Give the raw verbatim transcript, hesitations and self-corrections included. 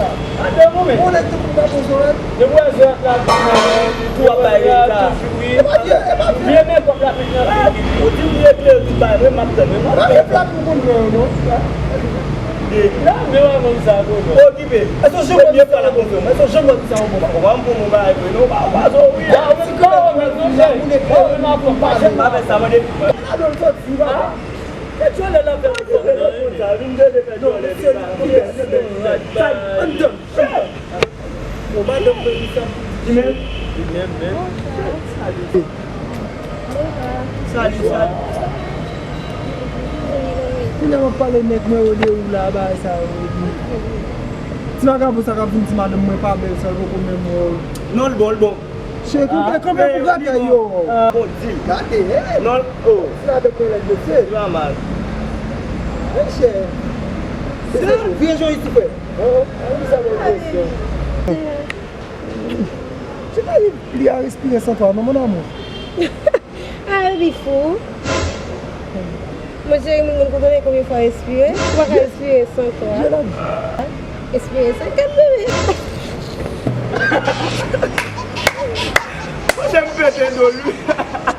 la. Ande, mwen menm. Mwen nèg tou pou ta konsolat. Depi w wè Zorat la, tou ap bay reta. Toujou, wi. E pa vye, e pa vye. Vye men kòb la pik nan pik. Ou di m regle tout bagay, mwen m ap tann, mwen m ap tann. Pa gen plat pou konn pran yo, non. La, men w ap konn sa, tou, non. Okipe. Èske w janm wè sa, bon, frè m? Èske w janm wè sa, bon, frè m? Ou pa m pou mwen bagay vre, non. Ou pa, ou pa zo, wi. Ah, ou di kò, mwen, non, frè. Mwen, mwen, mwen, mwen, pa janm pa fè sa, mande. Gade l soti, papa. Fè djòlè la, fè djòlè la. Vin de fè djòlè, sa. Sa, anndan. Bon, madanm mwen, li sa pou di. Li menm? Li menm, menm. Salut, salut. Kounye a m ap pale nèg mwen yo de ou la, bagay sa yo. Ti vagabon sa k ap vin di madanm mwen pa bèl, sa l poko menm wè w. Non, l bon, l bon. Cheri, konbyen, konbyen pou gade yo? Bon, di l. Gade, hey! Non, oh. Ti vagabon lè mesye. Li pa mal. Monchè. Mesye, vire jwenn isi, frè. Oh, oh, sa mwen presyon. Ti vagabon li a respire san twa, non, mon amour? Ah, li fou. Mon cheri, moun konn konte konbyen fwa espire? Ou pa ka espire san twa. Espire san kat, bebe. Monchè, m pete do l, wi.